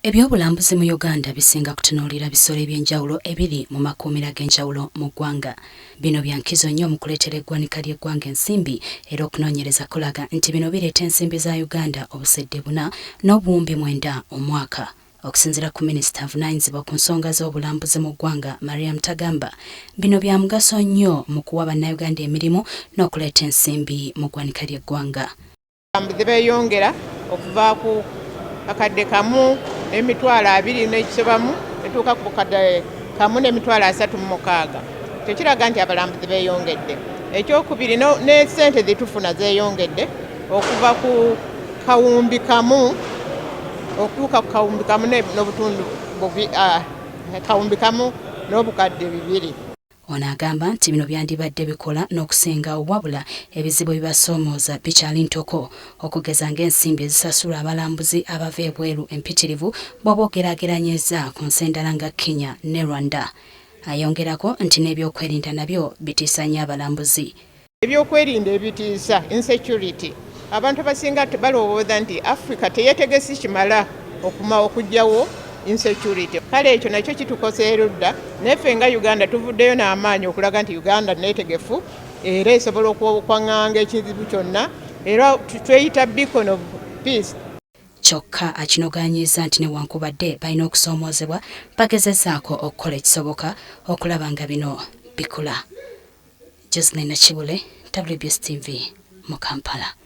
Ebyobulambuzi mu Uganda bisinga kutunuulira bisolo eby'enjawulo ebiri mu makuumiro ag'enjawulo mu ggwanga. Bino bya nkizo nnyo mu kuleetera eggwanika ly'eggwanga ensimbi era okunoonyereza kulaga nti bino bireeta ensimbi za Uganda obusedde buna n'obuwumbi mwenda omwaka. Okusinziira ku minisita avunaanyizibwa ku nsonga z'obulambuzi mu ggwanga Mariam Tagamba, bino bya mugaso nnyo mu kuwa Bannayuganda emirimu n'okuleeta ensimbi mu ggwanika ly'eggwanga. Abalambuzi beeyongera okuva ku kakadde kamu n'emitwalo 20 n'ekisobamu etuuka ku bukadde 1,036. Tekiraga nti abalambuzi beeyongedde. Ekyokubiri, ne sente zetufuna zeeyongedde okuva ku kawumbi 1 okutuuka ku kawumbi 1 n'obutundu 1,200,000. Ono agamba nti bino byandibadde bikola n'okusingawo, wabula ebizibu ebibasoomooza bikyali ntoko, okugeza ng'ensimbi ezisasulwa abalambuzi abava ebweru empitirivu bw'oba ogeraageranyizza ku nsi endala nga Kenya ne Rwanda. Ayongerako nti n'ebyokwerinda nabyo bitiisa nnyo abalambuzi. Ebyokwerinda ebitiisa, insecurity. Abantu abasinga balowooza nti Africa teyetegesi kimala okuma okugyawo insecurity. Kale ekyo nakyo kitukosa erudda, naye ffe nga Uganda tuvuddeyo n'amaanyi okulaga nti Uganda neetegefu era esobola okwaŋŋanga ekizibu kyonna, era tweyita beacon of peace. Kyokka akinogaanyiza nti newankubadde balina okusoomoozebwa, bagezezzaako okukola ekisoboka okulaba nga bino bikula. Jocelyn Nakibule, WBS TV mu Kampala.